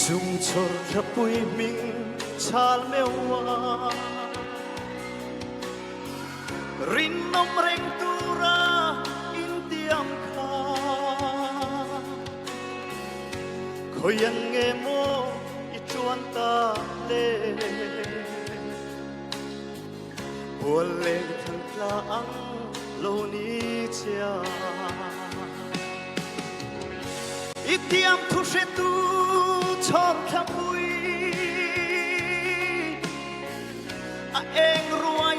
Chung chhawr thlapui hming chhal meuha rinawm reng tura intiam kha khawian nge maw i chuan ta le? Bual leng thang tla ang lo ni chia. I tiam thu hretu chhawr thlapui a eng ruai.